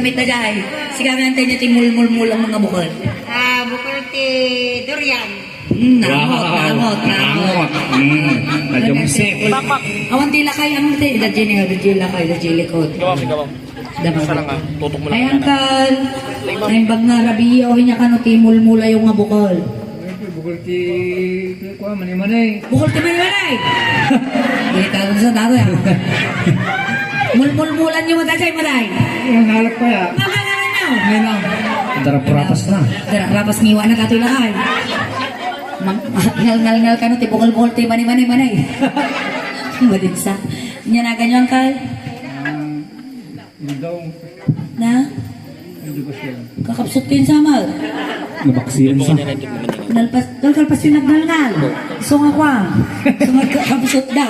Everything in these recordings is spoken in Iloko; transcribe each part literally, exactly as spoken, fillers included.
Pita jay. Sigaran tayo ti mulmulmul ang mga bukal. Ah, bukal ti durian. Hmm, nangot, Wow. nangot, nangot. Nangot. Hmm, na Joseph. Awan ti lakay, ang ti, da Jenny, da Jenny lakay, da Jenny likod. Ikaw, ikaw. Dama. Isa lang, ah. Tutok mo lang. Ay, uncle. Ay, bag nga rabiya, o niya kano ti mulmula yung nga bukal. Bukal ti, ti, kuha, mani-mani. Bukal ti mani-mani! Dili talaga sa daro, ah. Mulmulmulan yung matay, matay. Ang halak pa, ya. Mamalangan nyo. Ngayon lang. Darap-rapas na. Darap-rapas ngiwa na katoy lakay. Mag-, ngal-ngal-ngal kano ti bukal-bukal ti mani-mani-mani. Madinsa. Inyanagan nyo, uncle? Ildaw. Na? Ildaw ba siya? Kakabsot ko yung samag. Nabaksian sa. Nalpas, nalkalpas yung nagnalngal. So nga kwa. So magkakabsot da.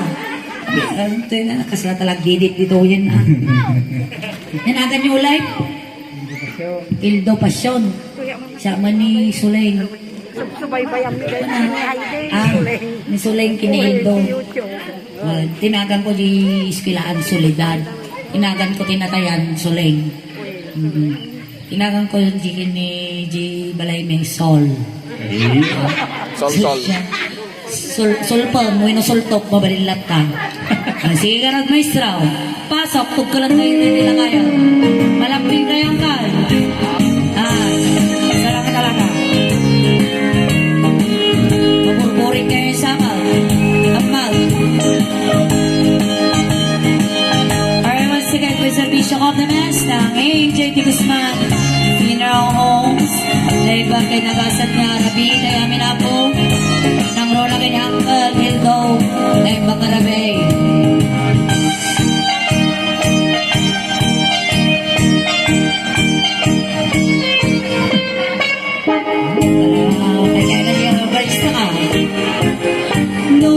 Ano to yun, ah? Kasla talag didit dito yun, ah. Inyanagan nyo live? Ildaw Pasyon. Siya man ni Suleng. Subaybayan mi daytoy ni Hayden, Ah, Suleng. ni Suleng kini Ildaw. YouTube. Ah, tinagan ko di eskwelahan Soledad. Tinagan ko tinatayan Suleng. Mm. Tinagan ko di, ni, di balay may Sol. Sol, Sol. Siya. Sul-, sulpeng, wenno sultok, mabalin latta. Ah, sige, garag maestro. Pasok, tugkalan kayo, hindi lang kayo. Malambing kayo, uncle. Ah, salamat talaga. Maburburing kayo sa amal. Amal. Alright, once again, for the Bishop of the Mass, ng A J T Guzman Funeral Homes. Dahil ba kay nagasat nga rabi, kaya minapo, nang rona kay Uncle Hildo, dahil ba karabi. Para kay Kevin Gilbert sa No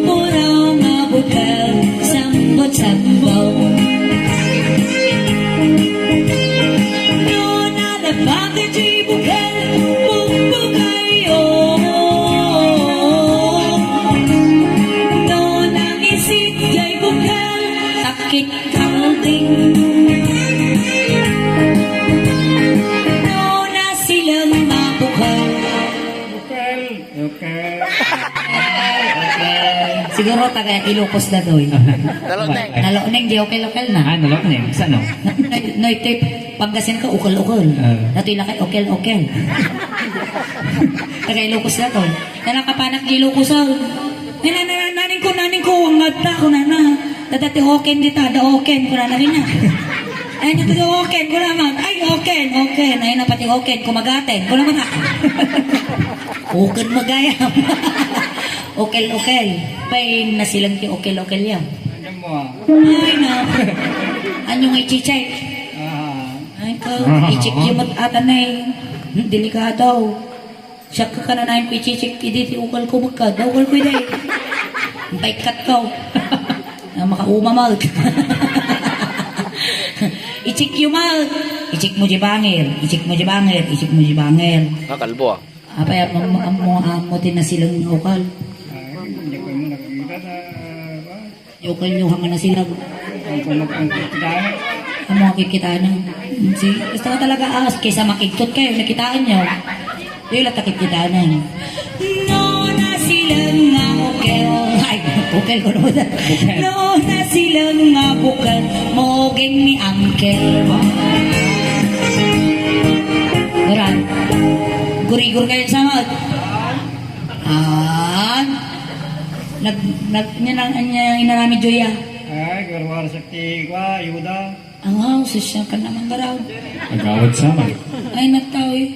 puraw nga bukel, sambot-sambot. No nalabag ti bukel, bukbukayo. No nangisit jay bukel, sakit kalding. No nasileng nga bukel. Okay. Siguro taga Ilocos da doy. Nalotneng. Nalotneng, di okel-okel na. Ah, nalotneng. Saan, no? Noy, noy, tip, Pangasinan ka, okel-okel. Ah. Datoy lakay, okel-okel. Taga Ilocos da doy. Nalakapanak di Ilocos, ah. Ay, na, na, na, naning ko, naning ko, ang ngata ko, nana. Dada ti oken dita, da oken, kunana rin niya. Ay, na ti oken, kunana man. Ay, oken, oken. Ay, na pati oken, kumagaten, kunana man. Oken magayam. Okel, okel. Pay, nasilang ti okel, okel ya. Ano mo, ah? Ay, na. Ano nga i-check? Ah. Ay, ko, i-check yung mat-, atan na eh. Hmm, delikado. Siak ka kananayon ko i-check idi ti ukal ko magkada, ukal ko idi. Baikat ko. Ah, makauma mag. I-check yo mag. I-check mo di bangir. I-check mo di bangir. I-check mo di bangir. Ah, kalbo ah. Apay, am-, am-, ammo, ammo ti nasileng nga ukal. Ah, hindi ko mo nakikita sa, ah, Yokel nyo, hanga na sila. Ang kumakangkit ka? Ang mga kikitanan. Si, basta ka talaga, ah, kaysa makigtot kayo, nakitaan nyo. Yung latakit kitanan. No, na sila nga ukel. Ay, ukel ko naman. Ukel. No, na sila nga bukel. Moging ni Angkel. Garan. Gurigur kayo sa mga. Ah. Nag-, nag-, nya nang, nya inaramid yo ya? Ay, garwar sakti kwa, ayuda. Ah, wow, sosyal ka naman garaw. Agawad sa man. Ay, nagtaw eh.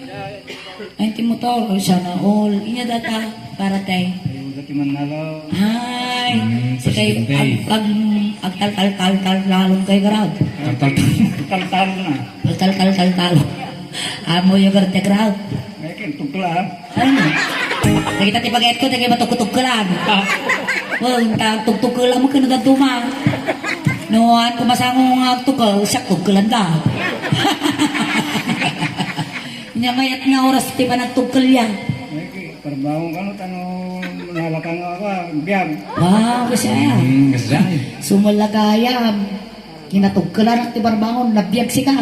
Ay, ti motor, oh, sana all. Inya data, para tay. Ayuda ti mannalaw. Ay, Hmm, sakay, presidente. Ag-, ag-, agtal-tal-tal-tal lalong kay garaw. Tal-tal-tal. Tal-tal na. Agtal-tal-tal-tal. Amo yung garaw. Ay, ken, tugla, ha? Ano? Nakita ti bagayat ko, dagay matugtugkelan. Ah. Well, ta-, tugtugkelan mo, kano daduma. No, an kumasango nga agtugkel, siak tugkelan da. Nya mayat nga oras ti panagtugkel yan. Ay, parbangon ka, no, tano, nalakang ako, ah, biag. Wow, kasi ayan. Hmm, kasi ayan. Sumalagayam. Kinatugkelanak ti barbangon, nabiag sika.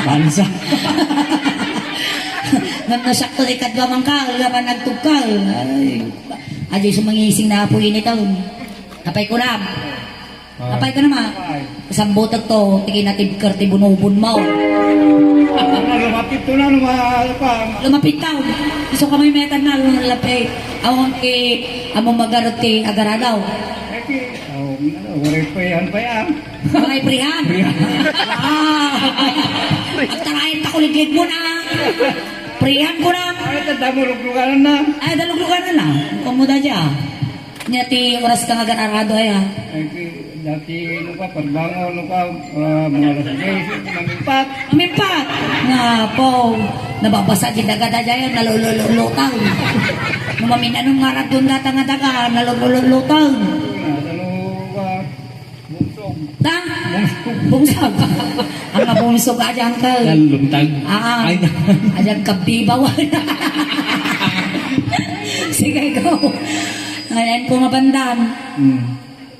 Bansa. Ngem no siak ti kadua mangka, nga pa nagtugkel. Ay, adi sumangising na apo initaw. Apay kunam. Ah. Apay kunam, ah. Ay. Sambutek to, ti kinatibker ti bunubon mo. Ano, lumapit to na, luma-, pa. Lumapit tao. Isu ka may metan na, lumapit. Awan ti, amo magarot ti agaradaw. Eh, ti, oh, ano, waray pa yan, pa yan. Mga iprihan. Prihan. Ah. Agtarayan ta kuliglig mo na. Prihan ko na. Ay, tanda mo, lugluganan na. Ay, dalugluganan na. Kamu da dya. Nya ti oras ka nga agararado, ay, ah. Ay, ti, dati, ano ka, parbango, ano ka, ah, mga alas diyes, mamimpat. Mamimpat! Nga po, nababasa di daga da dyan, nalululutang. Numamin, anong nga radyon data nga daga, nalululutang. Ano ka, Bungsog. Ta? Bungsog. Ang nga bungsog, adyang ka. Naluntag. Ah, Ay, na- adyang kabibawan. Sige, go. Ayan po nga bandam. Hmm.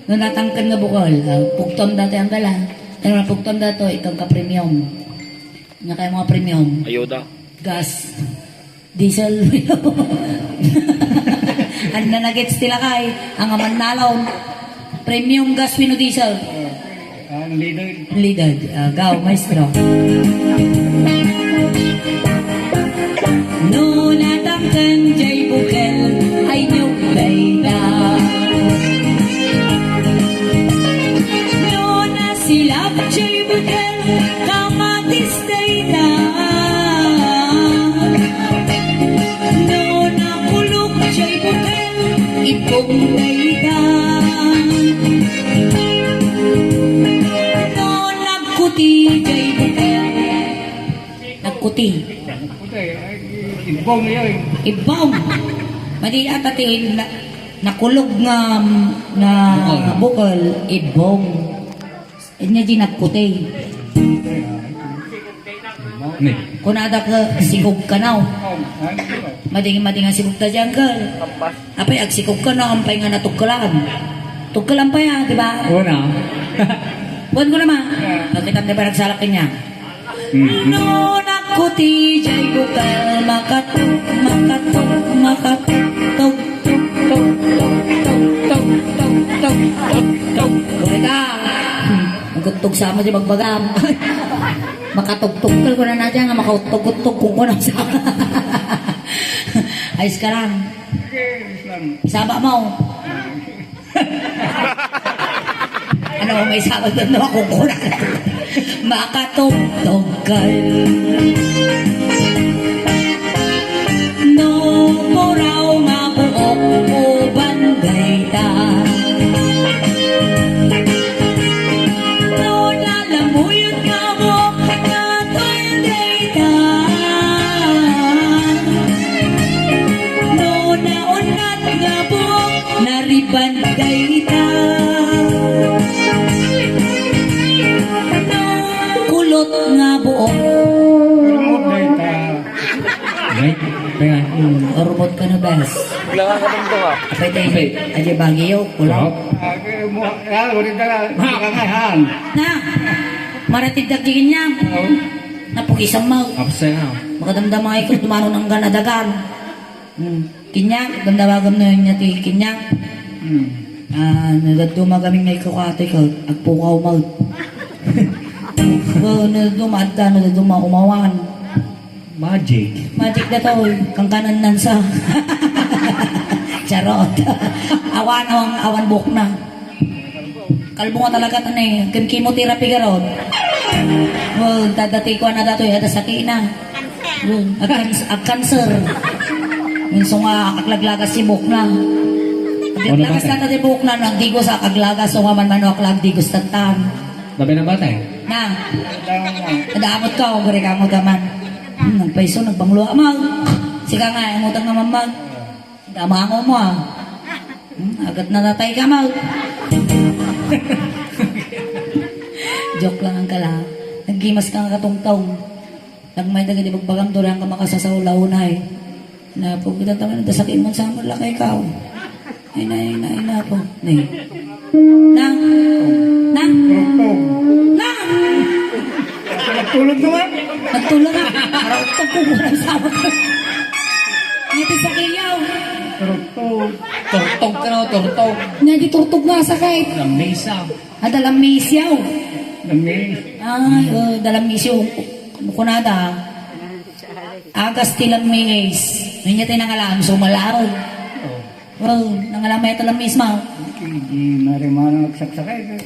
No natangken nga bukol, ah, pugtom dati ang gala. Ano na pugtom dato, ikang ka premium. Nga kaya mga premium. Ayuda. Gas. Diesel. Anda na gets ti lakay. Ang aman nalon. Premium gas wenno diesel. Ang leader. Leader. Ah, go, maestro. No natangken jay bukel ay nyugdayda. No nasilak jay bukel kamatis dayta. No nakulog jay bukel, ibbong dayta. No nagkuti jay bukel. Nagkuti. Ibbong, yoy. Ibbong. Madi ata ti na-, nakulog nga, nga Bukol. Bukol, ibbong. Anya di nagkuti. Ni. Kunada ka, sigog ka na, oh. Mading, mading ang sigog ta dyan, girl. Apay, agsikog ka na, ampay nga natugkalan. Tugkalan pa yan, di ba? Una. Buwan ko naman. Bakit ang di ba nagsalak kanya? Mm-hmm. No, naku, ti jay bukal, makatok, makatok, makatok, tok, tok, tok. Kore ka. Hmm. Ang kuttog sama di bagbagam. Makatugtugkal ko na na dyan, nga makautog-utog kung kuna sa. Ayos ka lang. Saba mo. Ano, may sabag doon na makukuna. Makatugtugkal. No, puraw nga buok uban dayta. No, nalamuyot nga buok nga tuyo dayta. No, naunat nga buok nariban dayta. No, kulot nga buok. Kulot dayta. Ay, kaya, mm, urmot ka na, bes. Wala nga katong to, ha? Apay tayo, Apay. Aja Baguio, kulot. Kulot. Ah, kaya mo, ah, ulit na lang. Ha? Kaya nga, han. Na, maratid na gigin niya. Oo. Napugisan mo. Apsay na. Makadamdama nga ikaw, tumano ng ganadagan. Hmm. Kinya, damdama gam na yun niya ti Kinya. Hmm. Ah, nagaduma kami nga ikaw ate ka, agpukaw mo. Oo, nagaduma, adda, nagaduma, umawan. Magic. Magic na to, eh. Kangkanan nan sa. Charot. Awan, awan, awan buhok na. Kalbo nga talaga to, eh. Kim chemotherapy ka ron. Oh, dadati ko na dato, eh. Ada sakit na. Oh, agkans-, agkanser. Minsan nga, aklaglagas si buhok na. Ano ba, aglagas eh? Na ti buhok na, nagdigos, aklaglagas, so nga man, mano, aklagdigos, tatan. Labi na ba, tay? Na. Nadamot ka, o, gari ka mo daman. Hmm, nagpaiso, nagbanglo, amag. Sika nga, ang utang naman, mag. Damango mo, ah. Hmm, agat na natay ka, mag. Joke lang ang kala. Naggimas ka nga katungtong. Nagmay dagiti bagbagam, durang ka makasasaulaw na, eh. Napo, kita taman, dasakit mo sa amon, lakay ka, oh. Ay, na, ay, na, ay, na po. Nay. Na, na, Turugtog. Na! Nagtulog naman. Nagtulog na. Turugtog ko, walang sabot. Ngiti sa kiyaw. Turugtog. Turtog ka na, turtog. Nga di turtog na sakit. Lamesa. Ah, dalam misyaw. Lamis. Ay, oh, dalam misyaw. Ano ko na da? Agas ti lamis. Ninya ti nangalam, sumalaw. Oh. Wow, nangalamay ito lang mismo. Hindi marimana nagsaksakay.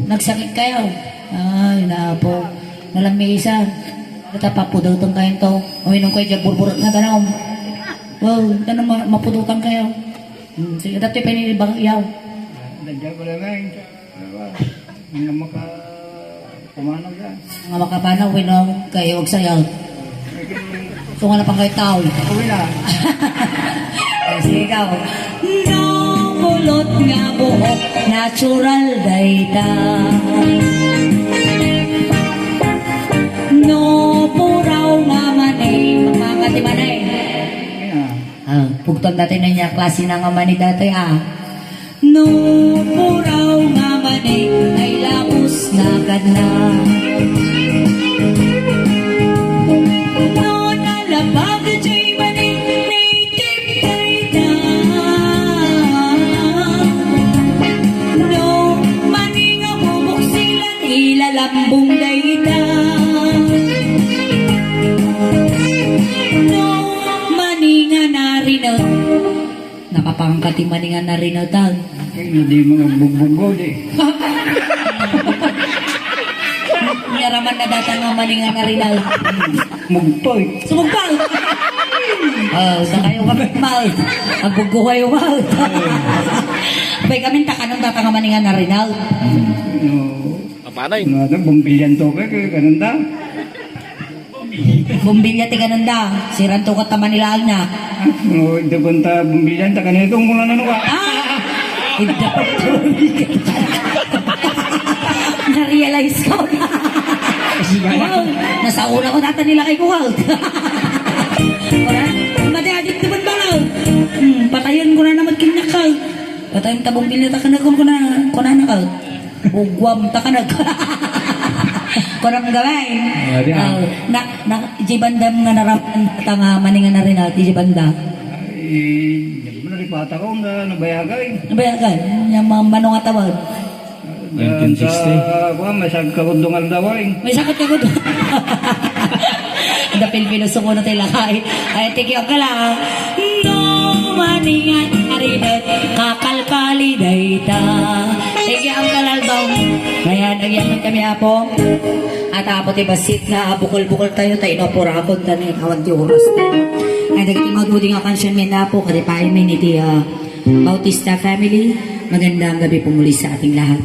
Nagsakit kayo? Ay, napo. Nalamisan. Ito, papudutang kayo to. Uminom kayo dyan, burburot na tanong. Wow, ito na ma- mapudutan kayo. Hmm, sige, dati pa yung ibang iyaw. Nandiyan ko lang ngayon. Nga maka-, pumanaw yan. Nga makapanaw, winong kayo, agsayaw. So, nga na pang kayo tao. Uwi na. Sige, ikaw. No kulot nga buhok, natural dayta. No puraw nga mani, makakatimanay. Yeah. Ah, pugton dati na niya klase na nga mani dati, ah. No puraw nga mani, ay labos na kadna. No nalabag jay mani, native dayta. No mani nga bubuksilan, ilalambong dayta. No mani nga narinot, Nakapangka ti mani nga narinawtan. Ay, hindi mga bugbog di. Niyaraman na data nga mani nga narinal. Mugtoy. Sumugpal! Oh, sa kayo kami, mal. Agbuggo kayo, mal. Bay kami, takanan data nga mani nga narinal. No. Apanay. No, ito, bumbilyan to ka, kaya ganun ta. Bumbilya ti kananda, siran to kat ta manilaag na. No, ito kung ta bumbilyan, ta kanito, kung ano ka. Ah! Hindi pa to. Na-realize ko. Wow, nasauna ko data nila kay Kuwag. Ora, mati adik ti banbalaw. Hmm, patayon ko na naman kinakal. Patayon ta bumbilya ta kanakon ko na, ko na nakal. Ugwam ta kanag. Kunam gabay. Ah, di, ah. Ah, na, na, iti bandam nga naraman ta nga mani nga narinal, iti banda. Ay, nalipata ko nga nabayagan. Nabayagan? Yung mga manong atawag? Nineteen sixty. Ah, kuwan, may sagkagudong aldaw, ay. May sakit ka gud. Ada Pilipino sumuno tayo lakay. Ay, thank you, Uncle, ah. No, maningan, arinat, kakalkali, dayta. Thank you, Uncle Aldo. Kaya nagyaman kami, Apo. At Apo, ti basit nga, ah, bukol-bukol tayo, tayo, no, purakon, tayo, awan ti oras tayo. Ay, dagiti magudi nga kansiyon, men, Apo, kadi pa, men, iti, ah, Bautista family. Magandang gabi po muli sa ating lahat.